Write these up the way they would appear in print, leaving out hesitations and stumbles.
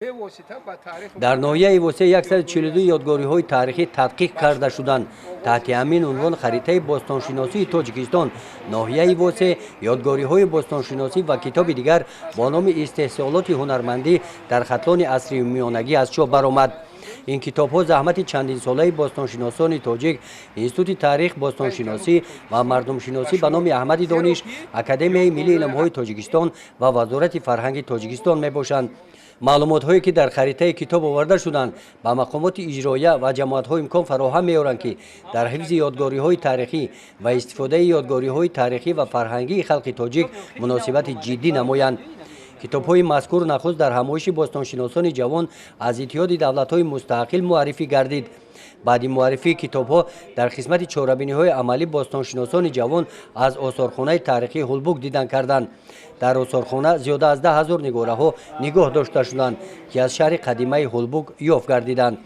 Дар ноҳияи Восеъ 142 ёдгориҳои таърихӣ тадқиқ карда шуданд. Таҳти ҳамин унвон харитаи бостоншиносии Тоҷикистон, ноҳияи Восеъ, ёдгориҳои бостоншиносӣ ва китоби дигар бо номи истеҳсолоти ҳунармандӣ дар Хатлони асри миёнагӣ аз чоп баромад. Ин китобҳо заҳмати чандинсолаи бостоншиносони тоҷик, Институти таърих, бостоншиносӣ ва мардумшиносӣ ба номи Аҳмади Дониш, Академияи миллии илмҳои Тоҷикистон ва Вазорати фарҳанги Тоҷикистон мебошанд. Маълумотҳое, ки дар харитаи китоб оварда шуданд, ба мақомоти иҷроия ва ҷамоатҳо имкон фароҳам меоранд, ки дар ҳифзи ёдгориҳои таърихӣ ва истифодаи ёдгориҳои таърихӣ ва фарҳангии халқи тоҷик муносибати ҷиддӣ намоянд. Китобҳои мазкур нахуст дар ҳамоиши бостоншиносони ҷавон аз Иттиҳоди давлатҳои мустақил муаррифӣ гардид. Баъди муаррифии китобҳо дар қисмати чорабиниҳои амалӣ бостоншиносони ҷавон аз осорхонаи таърихии Ҳулбук дидан карданд. Дар осорхона зиёда аз 10 000 нигораҳо нигоҳ дошта шуданд, ки аз шаҳри қадимаи Ҳулбук ёфт гардиданд.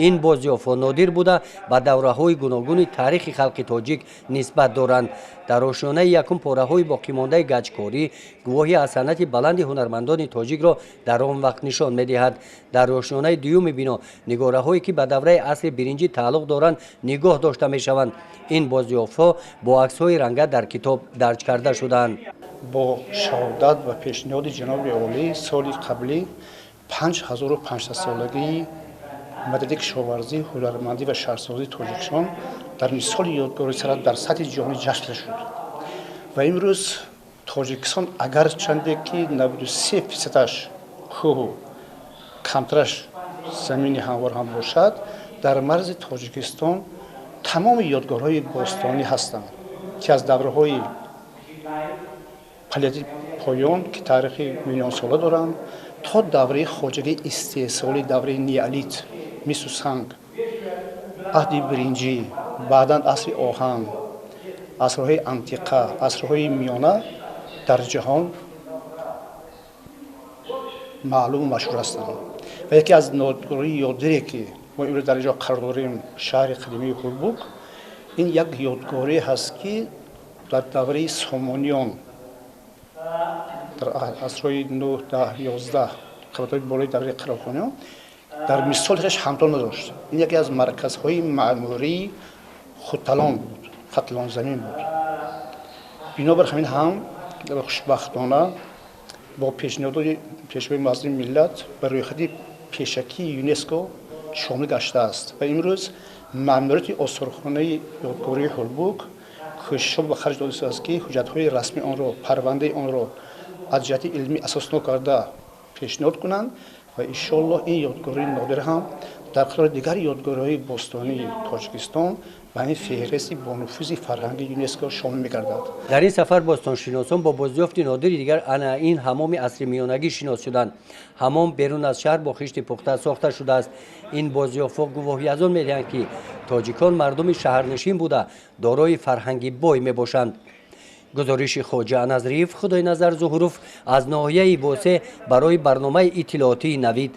Ин бозёфтҳо нодир буда, ба давраҳои гуногуни таърихи халқи тоҷик нисбат доранд. Дар ошёнаи якум пораҳои боқимондаи гаҷкорӣ гувоҳи аз санъати баланди ҳунармандони тоҷикро дар он вақт нишон медиҳад. Дар ошёнаи дуюми бино нигораҳое, ки ба давраи асри биринҷӣ тааллуқ доранд, нигоҳ дошта мешаванд. Ин бозёфтҳо бо аксҳои ранга дар китоб дарҷ карда шудаанд. Бо шаҳодат ва пешниҳоди ҷаноби олӣ соли қаблӣ 5500-солагии маданияти кишоварзӣ, ҳунармандӣ ва шаҳрсозии Тоҷикистон дар мисоли ёдгори санъат дар сатҳи ҷаҳонӣ ҷашн шуд. Ва имрӯз Тоҷикистон, агарчанде ки 93 фисадаш кӯҳу камтараш замини ҳамвор ҳам бошад, дар марзи Тоҷикистон тамоми ёдгорҳои бостонӣ ҳастанд, ки аз давраҳои палеолити поён, ки таърихи миллионсола доранд, то давраи хоҷагии истеҳсолӣ, давраи неолит, мису санг, аҳди биринҷӣ, баъдан асри оҳан, асрҳои антиқа, асрҳои миёна дар ҷаҳон маълуму машҳур ҳастанд. Ва яке аз ёдгории нодире, ки мо имрӯз дар инҷо қарор дорем, шаҳри қадимии Ҳулбук, ин як ёдгорӣ ҳаст, ки дар давраи Сомониён, дар асрҳои 9, 10, 11, қабатҳои болои давраи Қарохониён, дар мисоли хеш ҳамто надошт. Ин яке аз марказҳои маъмурии Хуталон буд, Хатлонзамин буд. Бинобар ҳамин ҳам хушбахтона бо пешниҳодоти Пешвои муаззами миллат ба рӯйхати пешакии ЮНЕСКО шомил гаштааст. Ва имрӯз маъмурияти осорхонаи ёдгории Ҳулбук кӯшишҳо ба харҷ додааст, ки ҳуҷҷатҳои расмии онро, парвандаи онро аз ҷиҳати илмӣ асоснок карда пешниҳод кунанд. Ва иншоаллоҳ ин ёдгории нодир ҳам дар қатори дигар ёдгориҳои бостонии Тоҷикистон ба ин феҳристи бонуфузи фарҳангии ЮНЕСКО шомил мегардад. Дар ин сафар бостоншиносон бо бозёфти нодири дигар, ана ин ҳамоми асри миёнагӣ шинос шуданд. Ҳамом берун аз шаҳр бо хишти пухта сохта шудааст. Ин бозёфтҳо гувоҳӣ аз он медиҳанд, ки тоҷикон мардуми шаҳрнишин буда, дорои фарҳанги бой мебошанд. Гузориши Хоҷа Назриев, Худойназар Зуҳуров аз ноҳияи Восеъ барои барномаи иттилоотии Навид.